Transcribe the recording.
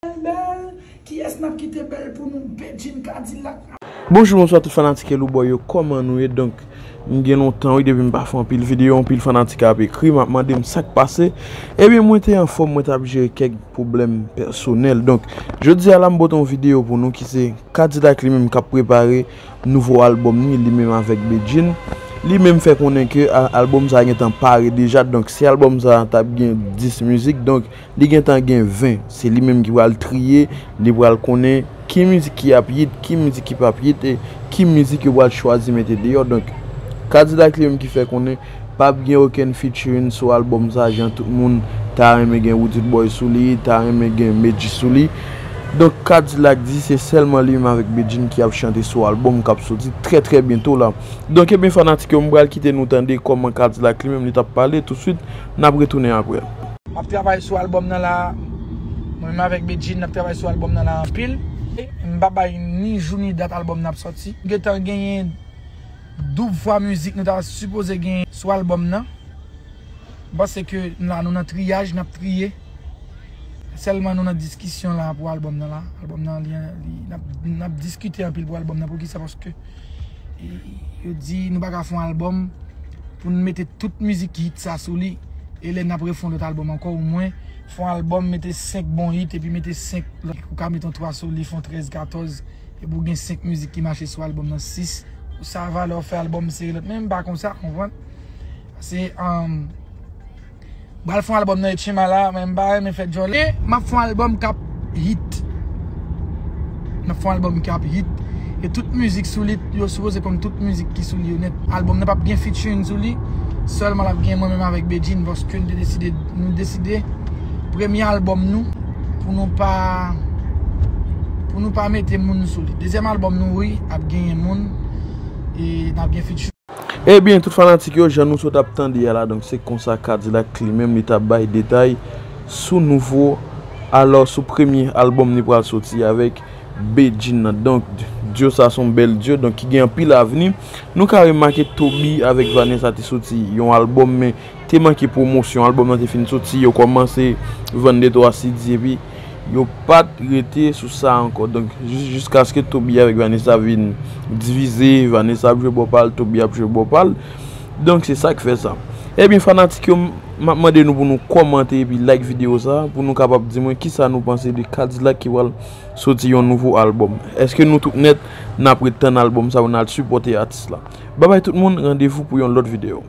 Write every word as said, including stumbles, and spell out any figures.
Bèl, bèl. Kiyès n ap kite bèl pou nou? Bedjine, Kadilak. Bonjou, bonswa tout fanatik Elouboy yo, kòman nou ye? Donk, m gen lontan, wi, depi m pa fè anpil videyo, anpil fanatik ap ekri m, ap mande m sa k pase. Ebyen, mwen te anfòm, mwen t ap jere kèk pwoblèm pèsonèl. Donk, jodi a la, m pote yon videyo pou nou ki se Kadilak li menm k ap prepare nouvo albòm ni, li menm avèk Bedjine. Li menm fè konnen ke a-, albòm sa a gentan pare deja, donk si albòm sa a t ap gen dis mizik, donk li gentan gen ven. Se li menm ki pral triye, li pral konnen ki mizik ki ap hit, ki mizik ki p ap hit, e ki mizik yo pral chwazi mete deyò. Donk, Kadilak li menm ki fè konnen p ap gen okenn featuring sou albòm sa, jan tout moun ta renmen gen Roodboy sou li, ta renmen gen Medjy sou li. Donk, Kadilak di se sèlman li menm avèk Bedjine ki ap chante sou albòm k ap soti trè, trè byento la. Donk, ebyen, fanatik yo, m pral kite nou tande kòman Kadilak li menm li t ap pale. Toutswit, n ap retounen apre. M ap travay sou albòm nan la. Mwen menm avèk Bedjine, n ap travay sou albòm nan la anpil. M pa bay ni jou ni dat albòm nan ap sòti. M gentan genyen doub fwa mizik nou ta sipoze gen sou albòm nan. M panse ke la, nou nan triyaj, n ap triye. Sèlman nou nan diskisyon la pou albòm nan la. Albòm nan, li, li, n ap, n ap diskite anpil pou albòm nan. Poukisa? Paske, e, yo di nou pa ka fè yon albòm pou n mete tout mizik hit sa sou li. E lè n ap refè yon lòt albòm ankò, omwen, fè yon albòm, mete senk bon hit, epi mete senk lòt. Ou ka mete yon twa sou li, fè yon trèz, katòz, epi w gen senk mizik ki mache sou albòm nan, sis. Sa valè w fè albòm sere lòt. Men m pa konsa, konprann? Se, um, m pral fè yon albòm nan Etchema la, men m pa renmen fè djòlè. M ap fè yon albòm k ap hit. M ap fè yon albòm k ap hit. E tout mizik sou li, yo sipoze konn tout mizik ki sou li yo nèt. Albòm nan p ap gen featuring sou li. Sèlman l ap gen mwen menm avèk Bedjine, paske nou te deside, nou deside premye albòm nou pou nou pa, pou nou pa mete moun sou li. Dezyèm albòm nou, wi, ap genyen moun. E n ap gen featuring. Ebyen, tout fanatik yo, jan nou sot ap tande a la, donk se konsa Kadilak li menm li t ap bay detay sou nouvo, alò sou premye albòm li pral soti avèk Bedjine nan. Donk, duo sa se yon bèl duo, donk ki gen anpil avni. Nou ka remake Toby avèk Vanessa te soti yon albòm, men te manke pwomosyon. Albòm nan te fin soti, yo kòmanse vann de twa C D, epi yo pa t rete sou sa ankò. Donk, jis-, jiskaske Toby avèk Vanessa vin divize, Vanessa ap jwe bò pa l, Toby ap jwe bò pa l. Donk, se sa k fè sa. Ebyen, fanatik yo, m ap mande nou pou nou kòmante epi like videyo sa, pou nou kapab di mwen kisa nou panse de Kadilak ki pral soti yon nouvo albòm. Èske nou tout nèt, n ap ret tann albòm sa pou n al sipòte atis la? Babay tout moun, randevou pou yon lòt videyo.